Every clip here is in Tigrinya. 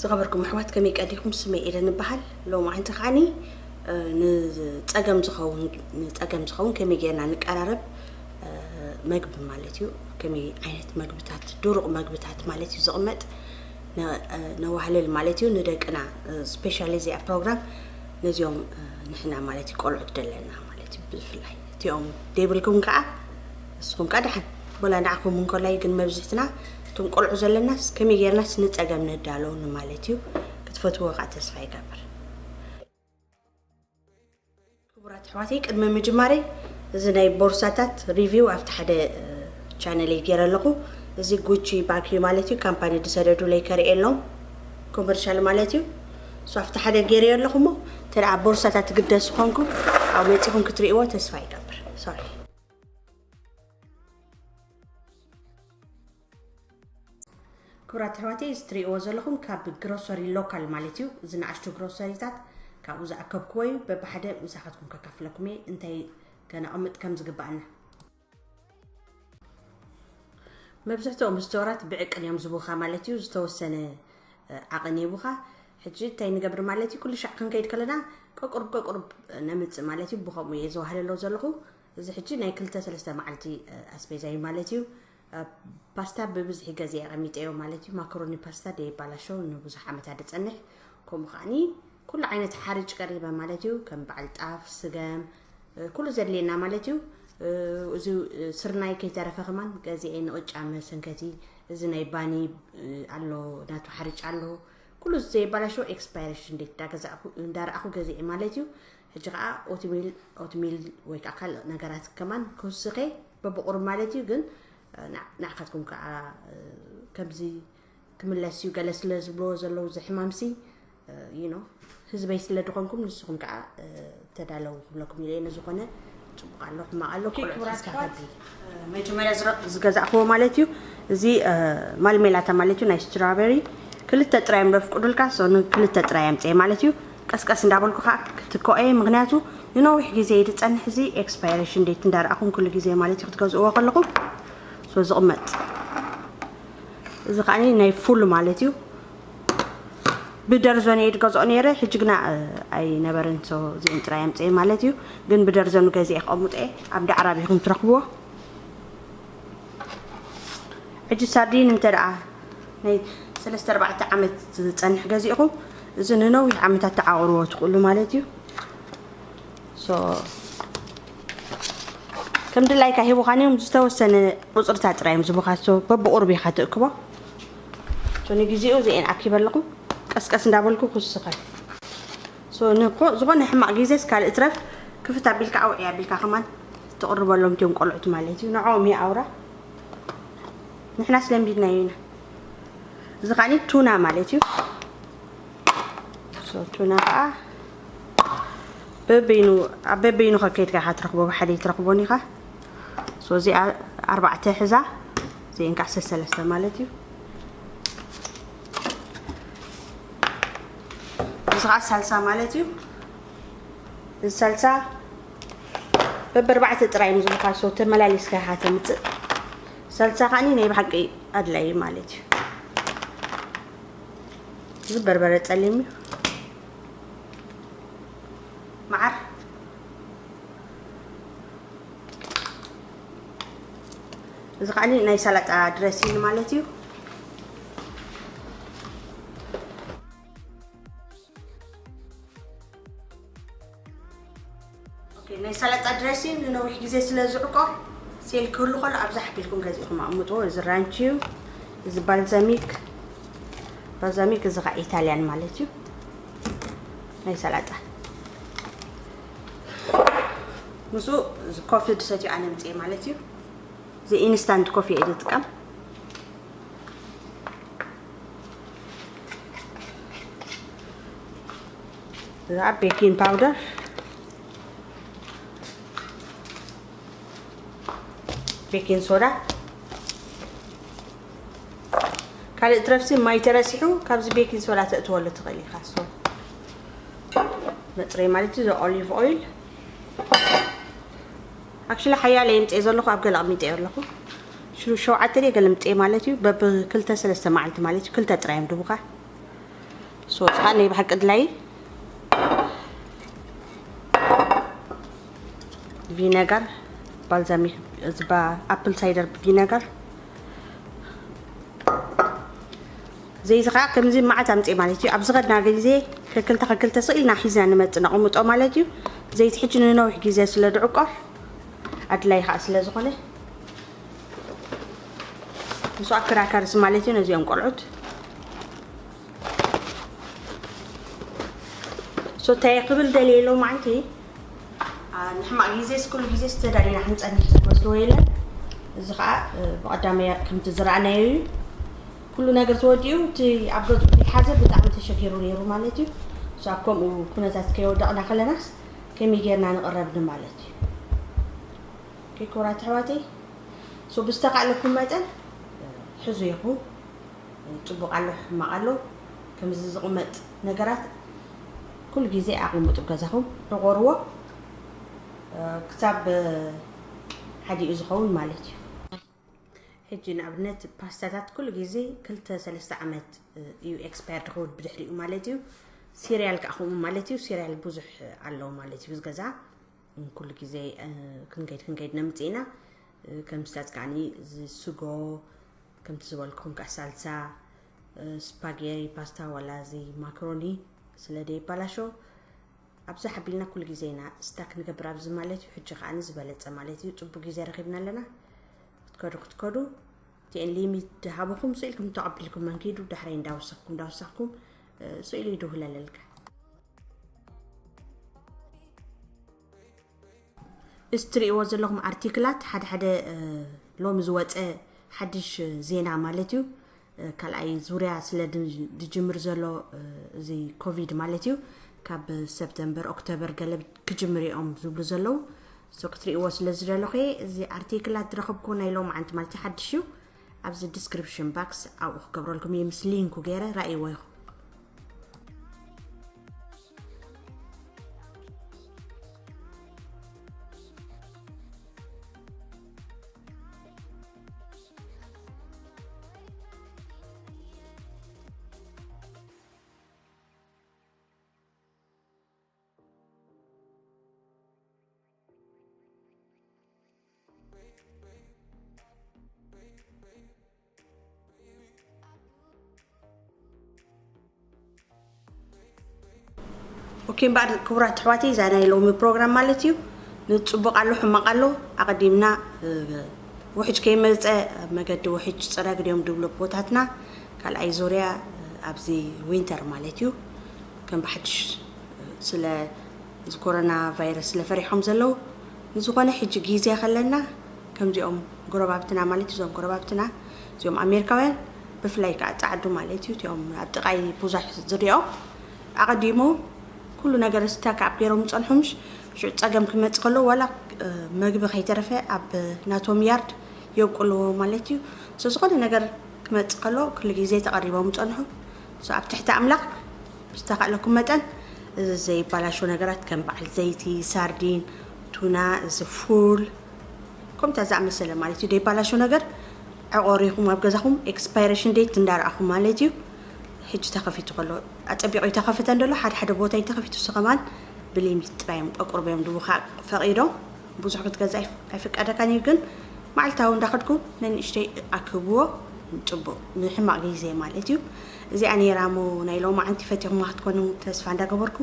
ዝኸበርኩም ኣሕዋት፣ ከመይ ቀዲኹም? ስመይ ኤደን እበሃል። ሎማዓንቲ ከዓኒ፣ እ፣ ንጸገም ዝኸውን፣ ንጸገም ዝኸውን ከመይ ጌርና ንቀራረብ፣ እ፣ መግቢ ማለት እዩ። ከመይ ዓይነት መግብታት፣ ድሩቕ መግብታት ማለት እዩ ዝቕመጥ፣ ነ-፣ እ፣ ነዋህልል ማለት እዩ። ንደቅና፣ እ፣ ስፔሻሊ እዚኣ ፕሮግራም ነዚኦም፣ እ፣ ንሕና ማለት እዩ ቆልዑት ደለና ማለት እዩ። ብፍላይ እቲኦም ደይብልኩም ከኣ፣ ንስኹም ከኣ ደሓን፣ ወላ ንዓኹም እንኮላይ ግን መብዝሕትና እቶም ቆልዑ ዘለናስ ከመይ ጌርናስ ንጸገም ንዳሎ ንማለት እዩ። ክትፈትዎ ከኣ ተስፋ ይገብር። ክቡራት ኣሕዋተይ፣ ቅድሚ ምጅማረይ እዚ ናይ ቦርሳታት ሪቪው ኣብቲ ሓደ፣ እ፣ ቻነለይ ገይረ ኣለኹ። እዚ ጉቺ ባግ እዩ ማለት እዩ። ካምፓኒ ዝሰደዱለይ ከርእየሎም፣ ኮመርሻል ማለት እዩ። ሶ ኣብቲ ሓደ ገይረዮ ኣለኹ እሞ፣ እንተ ደኣ ቦርሳታት ትግደሱ ኮንኩም፣ ኣብ መጺኹም ክትርእይዎ ተስፋ ይገብር። ሶሪ። ክቡራት ኣሕዋተይ፣ እዚ ትርእይዎ ዘለኹም ካብ ግሮሰሪ ሎካል ማለት እዩ። እዚ ንኣሽቱ ግሮሰሪታት ካብኡ ዝኣከብክዎ እዩ። በብሓደ ምሳኻትኩም ከካፍለኩም እየ እንታይ ከነቐምጥ ከም ዝግባኣና። መብዝሕትኦም ስቶራት ብዕቅን እዮም ዝቡኻ ማለት እዩ። ዝተወሰነ፣ እ፣ ዓቕን ይቡኻ። ሕጂ እንታይ ንገብር ማለት እዩ? ኩሉ ሻዕ ክንከይድ ከለና ቀቁርብ ቀቁርብ ነምጽእ ማለት እዩ። ብኸምኡ እየ ዘዋህለሎ ዘለኹ። እዚ ሕጂ ናይ ክልተ ሰለስተ መዓልቲ፣ እ፣ ኣስቤዛ እዩ ማለት እዩ። እ፣ ፓስታ ብብዝሒ ገዚአ ኣቐሚጠዮ ማለት እዩ። ማካሮኒ ፓስታ ደይባላሸው ንብዙሕ ዓመታት ዝጸንሕ። ከምኡ ከዓኒ ኩሉ ዓይነት ሓርጭ ቀሪበ ማለት እዩ። ከም በዓል ጣፍ፣ ስገም፣ እ፣ ኩሉ ዘድልየና ማለት እዩ። እ፣ እዚ፣ እ፣ ስርናይ ከይተረፈ ከማን ገዚአ ንቕጫ መሰንከቲ። እዚ ናይ ባኒ፣ እ፣ ኣሎ፣ ናቱ ሓርጭ ኣሎ። ኩሉ ዘይባላሸው ኤክስፓይሬሽን ዴት እንዳገዛእኹ፣ እንዳረኣኹ ገዚአ ማለት እዩ። ሕጂ ከኣ ኦትሚል፣ ኦትሚል ወይ ከኣ ካልእ ነገራት ከማን ክውስኸ በብቑሩብ ማለት እዩ። ግን፣ እ፣ ንዓ-፣ ንዓኻትኩም ከኣ፣ እ፣ ከምዚ ክምለስ እዩ ገለ ስለ ዝብልዎ ዘለዉ እዚ ሕማምሲ፣ እ፣ you know፣ ህዝበይ ስለ ድኾንኩም ንስኹም ከኣ፣ እ፣ ተዳለዉ ክብለኩም ኢለ እየ። ንዝኾነ ጽቡቕ ኣሎ፣ ሕማቕ ኣሎ፣ ኦኬ፣ ቆልዑ ክቡራት ኣሕዋት፣ ተስካፈቲ። እ፣ መጀመርያ ዝረ-፣ ዝገዛእክዎ ማለት እዩ። እዚ፣ እ፣ ማልሜላታ ማለት እዩ፣ ናይ ስትራበሪ። ክልተ ጥራይ እዮም ዘፍቅዱልካ፣ ሶ ንክልተ ጥራይ ኣምጽኤ ማለት እዩ። ቀስቀስ እንዳበልኩ ከኣ ክትከኦ እየ፣ ምኽንያቱ ንነዊሕ ግዜ እዩ ዝጸንሕ። እዚ ኤክስፓይሬሽን ዴት እንዳረኣኹም ኩሉ ግዜ ማለት እዩ ክትገዝእዎ ከለኹም፣ ሶ ዝቕመጥ። እዚ ከዓኒ ናይ ፉል ማለት እዩ። ብደርዘን እየ ዝገዝኦ ነይረ፣ ሕጂ ግና፣ እ፣ ኣይነበረን። ሶ እዚአን ጥራይ ኣምፅኤ ማለት እዩ። ግን ብደርዘኑ ገዚኤ ከቐምጦ እየ። ኣብ ዳዕራብ ኢኹም ትረኽብዎ። ሕጂ ሳርዲን እንተ ደኣ ናይ ሰለስተ ኣርባዕተ ዓመት ዝጸንሕ ገዚእኹም፣ እዚ ንነዊሕ ዓመታት ተዓቑርዎ ትኽእሉ ማለት እዩ። ሶ፣ ከም ድላይካ ሂቡኻን እዮም፣ ዝተወሰነ ቁጽርታት ጥራይ እዮም ዝቡኻ። ሶ፣ በብቑሩብ ኢኻ ትእክቦ። ሶ፣ ንግዜኡ እዚኤን ኣኪበ ኣለኹ። ቀስቀስ እንዳበልኩ ክስኸል። ሶ፣ ንኮ-፣ ዝኾነ ሕማቕ ግዜስ ካልእ ትረፍ ክፍት ኣቢልካ ኣውዒ ኣቢልካ ከማን ትቕርበሎም እዮም ቆልዑት ማለት እዩ። ንዕኦም እዩ ኣውራ። ንሕናስ ለምዲድናዮ ኢና። እዚ ከዓኒ ቱና ማለት እዩ። ሶ፣ ቱና ከዓ በበይኑ፣ ኣብ በበይኑ ከከይድካ ኢኻ ትረኽቦ፣ ብሓደ ኣይትረኽቦን ኢኻ። ሶ፣ እዚኣ ኣርባዕተ ሕዛ፣ እዚአን ከዓ ሰሰለስተ ማለት እዩ። እዚ ከዓ ሳልሳ ማለት እዩ። እዚ ሳልሳ በብኣርባዕተ ጥራይ እዮም ዝብሉካ። ሶ፣ ተመላሊስካ ኢኻ ተምፅእ። ሳልሳ ከዓኒ ናይ ብሓቂ ኣድላዪ ማለት እዩ። እዚ በርበረ ጸሊም እዩ። መዓር። እዚ ከዓኒ ናይ ሰላጣ ድረሲን ማለት እዩ። ኦኬ፣ ናይ ሰላጣ ድረሲን ንነዊሕ ግዜ ስለ ዝዕቆር፣ ሴል ክህሉ ከሎ ኣብዛ ሓቢልኩም ገዚእኹም ኣቕምጥዎ። እዚ ራንች እዩ፣ እዚ ባልዛሚክ፣ ባልዛሚክ እዚ ኸዓ ኢታልያን ማለት እዩ። ናይ ሰላጣ ምስኡ እዚ ኮፊ ድሰትዩ ኣነ ምፅኤ ማለት እዩ። እዚ ኢንስታንት ኮፊ እየ ዝጥቀም። እዛ ቤኪንግ ፓውደር፣ ቤኪንግ ሶዳ፣ ካልእ ትረፍሲ ማይ ተረሲሑ ካብዚ ቤኪንግ ሶዳ ተእትወሉ ትኽእል ኢኻ። ሶ መፅረይ ማለት እዩ፣ ኦሊቭ ኦይል። ኣክቹሊ ሓያለ የምፅኤ ዘለኹ፣ ኣብ ገለ ኣቕሚጠዮ ኣለኹ። ሽሩ ሸውዓተ ድየ ገለ ምፅኤ ማለት እዩ። በብክልተ ሰለስተ መዓልቲ ማለት እዩ። ክልተ ጥራይ እዮም ድቡኻ። ሶ፣ እዚ ከዓ ናይ ብሓቂ ድላይ ቪነጋር፣ ባልዛሚክ፣ እዚ ባ-፣ ኣፕል ሳይደር ቪነጋር። ዘይቲ ከዓ ከምዚ መዓት ኣምፅእ ማለት እዩ። ኣብ ዝኸድና ግዜ ከክልተ ከክልተ ስቕ ኢልና ሒዝና ንመፅእ ነቕምጦ ማለት እዩ። ዘይቲ ሕጂ ንነዊሕ ግዜ ስለ ድዕቆር ኣድላይ ከዓ ስለ ዝኾነ፣ ምስ ኣከራካርስ ማለት እዩ ነዚኦም ቆልዑት። ሶ፣ እንታይ ክብል ደልየ ሎማዓንቲ፣ አ፣ ንሕማቕ ግዜስ ኩሉ ግዜስ ተዳሊና ክንጸንሕ ዝመስሎ የለን። እዚ ኸኣ፣ እ፣ ብቐዳማይ ከምቲ ዝረኣናዮ እዩ። ኩሉ ነገር ተወዲኡ፣ እቲ ኣብ ገጹ ዝሓዘ ብጣዕሚ ተሸጊሩ ነይሩ ማለት እዩ። ሶ፣ ኣብ ከምኡ ኩነታት ከይወደቕና ከለናስ ከመይ ጌርና ንቕረብ ንማለት እዩ። ኦኬ፣ ክቡራት ኣሕዋተይ፣ ሶ፣ ብዝተኻእለኩም መጠን፣ እ፣ ሕዙ ኢኹም። ጽቡቕ ኣሎ፣ ሕማቕ ኣሎ። ከምዚ ዝቕመጥ ነገራት ኩሉ ግዜ ኣቕምጡ ኣብ ገዛኹም፣ ዕቖርዎ፣ እ፣ ክሳብ፣ እ፣ ሓዲኡ ዝኸውን ማለት እዩ። ሕጂ ንኣብነት ፓስታታት ኩሉ ግዜ ክልተ ሰለስተ ዓመት፣ እ፣ እዩ ኤክስፓየር ዝኸውን ብድሕሪኡ ማለት እዩ። ሲሪያል ከኣ ከምኡ ማለት እዩ። ሲሪያል ብዙሕ ኣሎ ማለት እዩ፣ እዚ ገዛ ኩሉ ግዜ፣ እ፣ ክንከይድ ክንከይድ ነምጽእ ኢና። እ፣ ከም ስታት ከኣኒ እዚ ስጎ፣ ከምቲ ዝበልኩኹም ከኣ ሳልሳ፣ እ፣ ስፓጌሪ፣ ፓስታ፣ ዋላ እዚ ማካሮኒ ስለ ደይባላሾ፣ ኣብዚ ሓቢልና ኩሉ ግዜ ኢና ስታክ ንገብር ኣብዚ ማለት እዩ። ሕጂ ከኣኒ ዝበለጸ ማለት እዩ። ጽቡቅ ግዜ ረኺብና ኣለና። ክትከዱ ክትከዱ፣ እቲኤን ሊሚት ድሃብኹም ስኢልኩም ተቐቢልኩም መንኪዱ፣ ዳሕራይ እንዳወሰኽኩም እንዳወሰኽኩም፣ እ፣ ስኢሉ ይድውለለልካ። እዚ ትርእይዎ ዘለኹም ኣርቲክላት ሓደ ሓደ፣ እ፣ ሎሚ ዝወጸ ሓድሽ ዜና ማለት እዩ። እ፣ ካልኣይ ዙርያ ስለ ድ-፣ ድጅምር ዘሎ፣ እ፣ እዚ ኮቪድ ማለት እዩ። ካብ ሰፕተምበር፣ ኦክቶበር ገለ ክጅምር እዮም ዝብሉ ዘለዉ። ሶ ክትርእይዎ ስለ ዝደለኹ እየ። እዚ ኣርቲክላት ዝረኸብኩዎ ናይ ሎማዓንቲ ማለት እዩ፣ ሓድሽ እዩ። ኣብዚ ዲስክሪፕሽን ባክስ ኣብኡ ክገብረልኩም እየ፣ ምስ ሊንኩ ገይረ ረኣይዎ ኢኹም። ኦኬ፣ እምበኣር ክቡራት ኣሕዋተይ፣ እዛ ናይ ሎሚ ፕሮግራም ማለት እዩ፣ ንጽቡቕ ኣሎ ሕማቕ ኣሎ ኣቐዲምና፣ እ፣ ውሕጅ ከይመጸ ኣብ መገዲ ውሕጅ ጽረግ ድዮም ድብሉ ኣቦታትና፣ ካልኣይ ዙርያ፣ እ፣ ኣብዚ ዊንተር ማለት እዩ፣ ከም ብሓድሽ፣ እ፣ ስለ እዚ ኮሮና ቫይረስ ስለ ፈሪሖም ዘለዉ፣ ንዝኾነ ሕጂ ግዜ ከለና ከምዚኦም ጎረባብትና ማለት እዩ፣ እዞም ጎረባብትና እዚኦም ኣሜሪካውያን ብፍላይ ከዓ ጻዕዱ ማለት እዩ፣ እቲኦም ኣብ ጥቓይ ብዙሕ ዝሪኦም ኣቐዲሙ ኩሉ ነገር ስታክ ኣብ ገይሮም ዝጸንሑ ምሽ ሽዑ ጸገም ክመጽእ ከሎ ዋላ፣ እ፣ መግቢ ከይተረፈ ኣብ ናቶም ያርድ የብቁልዎ ማለት እዩ። ሶ ዝኾነ ነገር ክመጽእ ከሎ ኩሉ ግዜ ተቐሪቦም ዝጸንሑ። ሶ ኣብ ትሕቲ ኣምላኽ ብዝተኻእለኩም መጠን እዚ ዘይባላሾ ነገራት ከም በዓል ዘይቲ፣ ሳርዲን፣ ቱና፣ እዚ ፉል፣ ከምታ ዝኣመሰለ ማለት እዩ። ዘይባላሾ ነገር ዕቆሪኹም ኣብ ገዛኹም ኤክስፓይሬሽን ዴት እንዳረኣኹም ማለት እዩ። ሕጂ ተኸፊቱ ከሎ ኣጸቢቑ ይተኸፍተ እንደሎ ሓደ ሓደ ቦታ ይተኸፊቱ፣ እሱ ከማን ብሊሚት ጥራይ እዮም ቀቁርቦም ድቡ ከዓ ፈቒዶም። ብዙሕ ክትገዝእ ኣይፍ-፣ ኣይፍቀደካን እዩ፣ ግን መዓልታዊ እንዳኸድኩም ነንእሽተይ ኣክብዎ፣ ጽቡቕ ንሕማቕ ግዜ ማለት እዩ። እዚኣ ነይራ እሞ ናይ ሎማዓንቲ ፈቲኹማ ክትኮኑ ተስፋ እንዳገበርኩ፣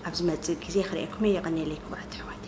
ኣብ ዝመጽእ ግዜ ክርእየኩም እየ። የቐንየለይ ክቡራት ኣሕዋት።